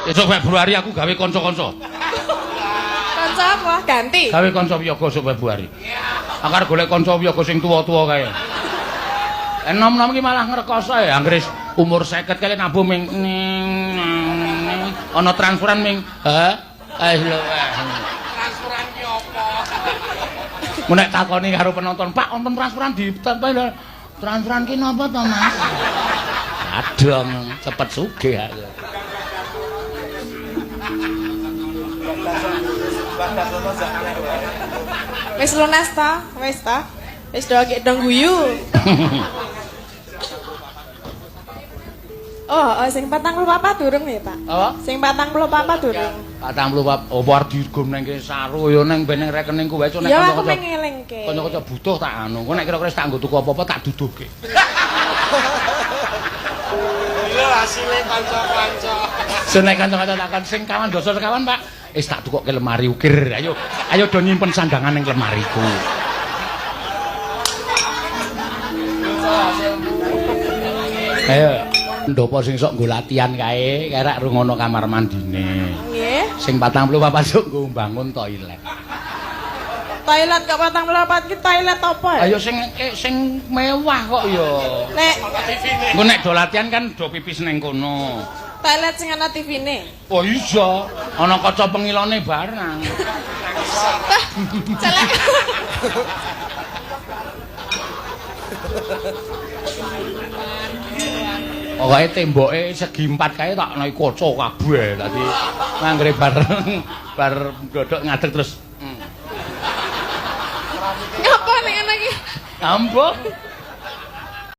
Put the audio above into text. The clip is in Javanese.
Esuk Februari aku gawe kanca-kanca. Kanca apa? Ganti. Gawe kanca wiyaga esuk Februari. Aku arep golek kanca wiyaga sing tuwa-tuwa kae. Enom-enom iki malah ngrekoso ya, anggere umur 50 kae nabuh ming ning ana transferan ming ha eh lho. Transferan ki apa? Mun nek takoni karo penonton, "Pak, wonten transferan di lho." Transferan ki napa to, Mas? Adong, cepet sugih aku. Wis lunas ta? Wis ta? Wis do gek dong guyu. Oh, sing 44 durung ya, Pak? Apa? Sing 44 durung. 44 opo arep digom nang kene saru ya nang ben nang rekeningku wae nek Ya aku kanca-kanca. mengelingke. Kanca-kanca butuh tak anu. Engko nek kira-kira tak nggo tuku apa-apa tak duduhke. Lho asile kanca-kanca. Sing nek kanca-kanca takon sing kawan dosa sekawan, Pak. Wis tak tukokke lemari ukir. Ayo, ayo do nyimpen sandangan ning lemariku. Ayo, ndopo sing sok nggo latihan kae, kae rak rungono kamar mandine. Nggih. Sing 44 sok nggo mbangun toilet. Toilet kok 44 ki toilet apa ya? Ayo sing sing mewah kok ya. Nek Engko nek do latihan kan do pipis ning kono. toilet sing ana TV-ne. Oh iya, ana kaca pengilone barang. Celek. Pokoke temboke segi empat kae tak naik kaca kabeh. Dadi anggere bareng bar ndodok ngadeg terus. Ngapa nek ngono iki? Ambo.